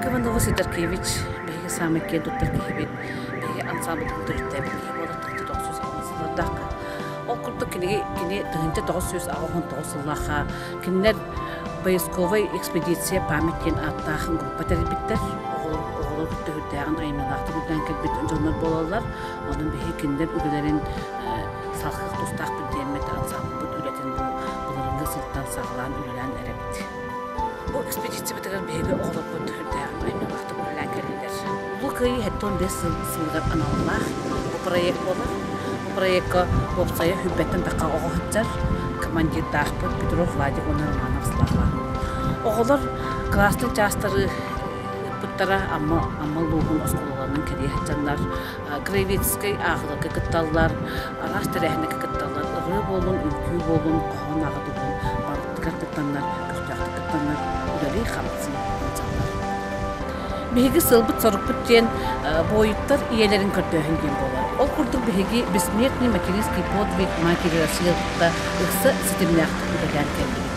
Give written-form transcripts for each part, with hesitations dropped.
Ольга Иванова Сидоркевич биһиги саамай киэн туттар киһибит, биһиги ансаамбылбытын төрүттээбит киһи буолар 1909 сыллардаахха. Ол курдук киниги кини 1989 сыллаахха кинилэр поисковай экспедиция «Память» диэн ааттаах группа тэрийбиттэр. Оҕолор оҕолор кытта үрдээҕин айымньылаахтык үрдээн кэлбит дьоннор буолаллар. Онон биһиги кинилэр үлэлэрин салгыы тустаахпыт диэммит ансаамбылбыт үлэтин бу былырыыҥҥы сылтан саҕалаан үлэлээн эрэбит. Бу экспедициябытыгар биһиги оҕолорбут үрдээҕин айымньылаахтык үлэлээн кэллилэр. Улуу Кыайыы 75 сылыгар аналлаах бу проект буолар. Бу проекка уопсайа сүүрбэттэн тахха оҕо сылдьар. Командирдаахпыт Петров Владик уонна Романов Слава. Оҕолор класснай чаастары ыыппыттара Амма Амма улууһун оскуолаларынан кэрийэ сылдьаннар краеведческай ааҕыыларга кытталлар, араас тэрээһиннэргэ кытталлар, ырыа буоллун, үҥкүү буоллун, хоһоон ааҕыы буоллун барытыгар кыттаннар, көхтөөхтүк кыттаннар үлэлии-хамсыы сылдьаллар. Биһиги сыалбыт-сорукпут диэн буойуттар ийэлэрин көрдөөһүн диэн буолар. Ол курдук биһиги Бессмертный материнский подвиг матери России кытта ыкса ситимнээхтик үлэлээн кэллибит.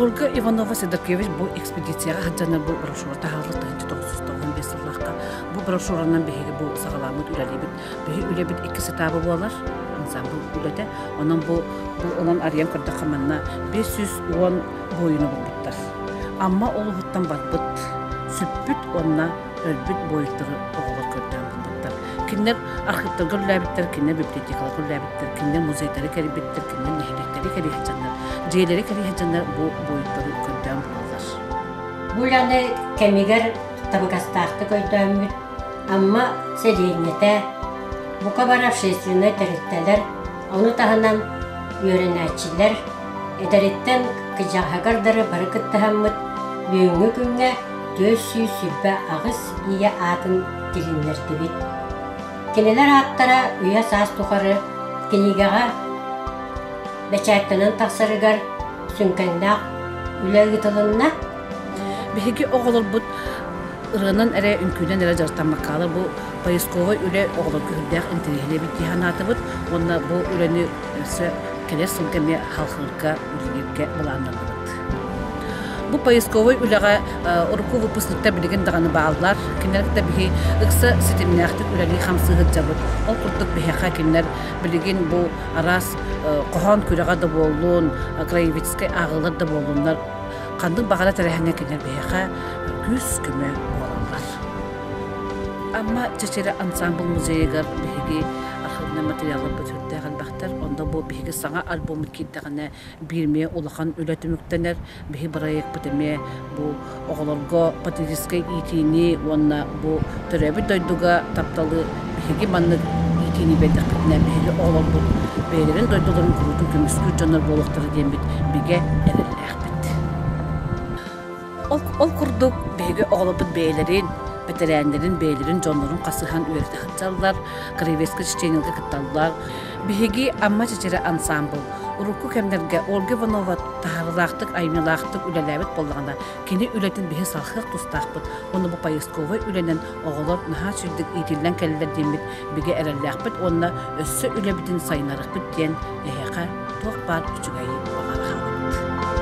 Ольга Иванова Сидоркевич бу экспедицияҕа сылдьаннар бу брошюра таһаарыллар 1995 сыллаахха Бу брошюранан биһиги бу саҕаламмыт үлэлиибит. Биһи үлэбит икки этабы буолар, ансамбль үлэтэ. Онон бу бу онон арыйан көрдөххө манна 510 буойуну булбуттар. Амма улууһуттан барбыт, сүппүт уонна өлбүт буойуттары оҕолор көрдөөн булбуттар. Кинилэр архыыптарга үлэлээбиттэр, кинилэр библиотекаларга үлэлээбиттэр, кинилэр музейдары кэрийбиттэр, кинилэр нэһилиэктэри кэрийэ сылдьаннар, дьиэлэри кэрийэ сылдьаннар бу буойуттары көрдөөн булаллар. Бу үлэни кэмигэр табыгастаахтык өйдөөммүт Амма сэлиэнньэтэ, бука бары общественнай тэрилтэлэр, ону таһынан үөрэнээччилэр эдэриттэн кыдьаҕаһыгар бары кыттыһаммыт бүгүҥҥү күҥҥэ 428 ийэ аатын тилиннэрдибит. Кинилэр ааттара үйэ-саас тухары кинигэҕэ бэчээттэнэн тахсарыгар сүҥкэннээх үлэ ыытылынна. Биһиги оҕолорбут ырыанан эрэ, үҥкүүнэн эрэ дьарыктаммаккалар бу поисковай үлэ оҕолорго үрдээх интэриэһинэй эбит дии санаатыбыт уонна бу үлэни өссө кэлэр сылга эмиэ халҕыырга, үлэлииргэ былааннанныбыт. Бу поисковай үлэҕэ урукку выпускниктар билигин даҕаны бааллар. Кинилэр кытта биһи ыкса ситимнээхтик үлэлии-хамсыы сылдьабыт. Ол курдук биһиэхэ кинилэр билигин бу араас хоһоон күрэҕэ да буоллун, краеведческай ааҕыылар да буоллуннар, ханнык баҕара тэрээһиҥҥэ кинилэр биһиэхэ күүс-көмө буолаллар. Амма Чэчирэ ансаамбыл музейыгар биһиги архивнай материалларбыт сүрдээх элбэхтэр. Онно бу биһиги саҥа альбоммут киирдэҕинэ биир эмиэ улахан үлэ түмүктэнэр. Биһи бырайыакпыт эмиэ бу оҕолорго патриотическай иитиини уонна бу төрөөбүт дойдуга тапталы биһиги маннык иитиини биэрдэхпитинэ биһиги оҕолорбут бэйэлэрин дойдуларын куруутун көмүскүүр дьоннор буолуохтара диэммит бигэ эрэллээхпит. Ол, ол курдук биһиги оҕолорбут бэйэлэрин, бэтэрээннэрин, бэйэлэрин дьоннорун хасыһан үөрэтэ сылдьаллар, краеведскай чтениелга кытталлар. Биһиги Амма чэчирэ ансаамбыл урукку кэмнэргэ Ольга Иванова таһаарыылаахтык, айымньылаахтык үлэлээбит буоллаҕына, кини үлэтин биһи салҕыах тустаахпыт уонна бу поисковай үлэнэн оҕолор наһаа сүрдүк иитиллэн кэллилэр диэммит бигэ эрэллээхпит уонна өссө үлэбитин сайыннарыахпыт диэн эһиэхэ туох баар үчүгэйи баҕара хаалабыт.